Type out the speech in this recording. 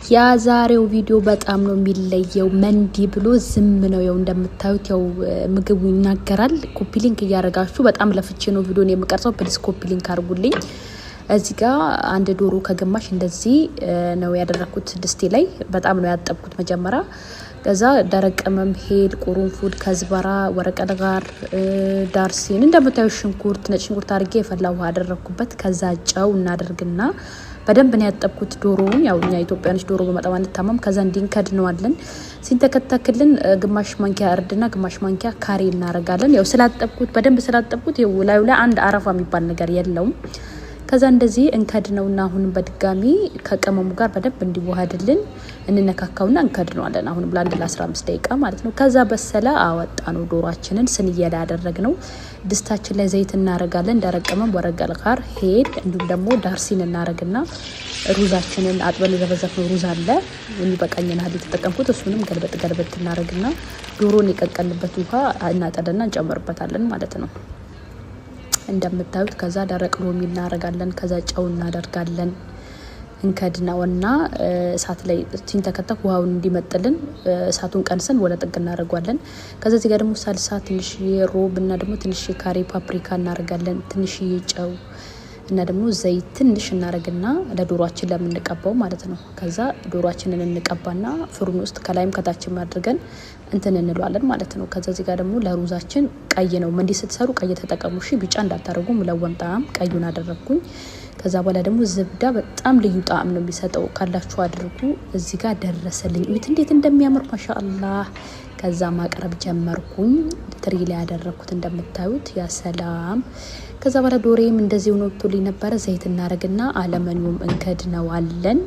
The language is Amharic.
የዛሬው ቪዲዮ በጣም ነው የሚለየው። መንዲ ብሎ ዝም ነው። ያው እንደምታዩት ያው ምግቡ ይናገራል። Copy link እያደረጋችሁ፣ በጣም ለፍቼ ነው ቪዲዮን የምቀርጸው። Please copy link አድርጉልኝ። እዚህ ጋ አንድ ዶሮ ከግማሽ እንደዚህ ነው ያደረግኩት ድስቴ ላይ። በጣም ነው ያጠብኩት መጀመሪያ። ከዛ ደረቅ ቅመም፣ ሄል፣ ቁርንፉድ፣ ከዝበራ፣ ورق غار፣ ዳርሲን፣ እንደምታዩ ሽንኩርት፣ ነጭ ሽንኩርት አድርጌ የፈላ ውሃ አደረግኩበት። ከዛ ጨው እናደርግና በደንብ ነው ያጠብኩት ዶሮውን። ያው እኛ ኢትዮጵያኖች ዶሮ በመጣም አንታማም። ከዛ እንዲንከድነዋለን። ሲንተከተክልን ግማሽ ማንኪያ እርድና ግማሽ ማንኪያ ካሬ እናደርጋለን። ያው ስላጠብኩት፣ በደንብ ስላጠብኩት ላዩ ላይ አንድ አረፋ የሚባል ነገር የለውም። ከዛ እንደዚህ እንከድነውና አሁንም በድጋሚ ከቅመሙ ጋር በደንብ እንዲዋሃድልን እንነካካውና እንከድነዋለን። አሁንም ለአንድ ለ15 ደቂቃ ማለት ነው። ከዛ በሰለ፣ አወጣነው ዶሯችንን። ስንየላ ያደረግነው ድስታችን ላይ ዘይት እናረጋለን። ደረቅ ቅመም፣ ورق الغار፣ ሄል እንዲሁም ደግሞ ዳርሲን እናረግና ሩዛችንን አጥበን የዘፈዘፍነው ሩዝ አለ፣ የሚበቃኝን ያህል የተጠቀምኩት፣ እሱንም ገልበጥ ገልበጥ እናረግና ዶሮን የቀቀልንበት ውሃ እናጠደና እንጨምርበታለን ማለት ነው። እንደምታዩት ከዛ ደረቅ ሎሚ እናደርጋለን። ከዛ ጨው እናደርጋለን። እንከድነውና እሳት ላይ ሲንተከተክ ውሃውን እንዲመጥልን እሳቱን ቀንሰን ወደ ጥግ እናደርጓለን። ከዛ እዚህ ጋር ደግሞ ሳልሳ፣ ትንሽዬ ሮብ እና ደግሞ ትንሽ ካሬ ፓፕሪካ እናደርጋለን። ትንሽዬ ጨው እና ደግሞ ዘይት ትንሽ እናደርግና ለዶሯችን ለምንቀባው ማለት ነው። ከዛ ዶሯችንን እንቀባና ፍሩን ውስጥ ከላይም ከታችም አድርገን እንትን እንለዋለን ማለት ነው። ከዛ እዚህ ጋር ደግሞ ለሩዛችን ቀይ ነው። መንዲ ስትሰሩ ቀይ ተጠቀሙ እሺ፣ ቢጫ እንዳታደርጉ። ملون طعام ቀዩን አደረግኩኝ። ከዛ በኋላ ደግሞ ዝብዳ በጣም ልዩ ጣዕም ነው የሚሰጠው፣ ካላችሁ አድርጉ። እዚህ ጋር ደረሰልኝ። እዩት እንዴት እንደሚያምር፣ ማሻአላህ። ከዛ ማቅረብ ጀመርኩኝ። ትሪ ላይ ያደረግኩት እንደምታዩት፣ يا سلام። ከዛ በኋላ ዶሬም እንደዚህ ሆኖ ወጥቶልኝ ነበረ። ዘይት እናደርግና አለመኒውም እንከድነዋለን።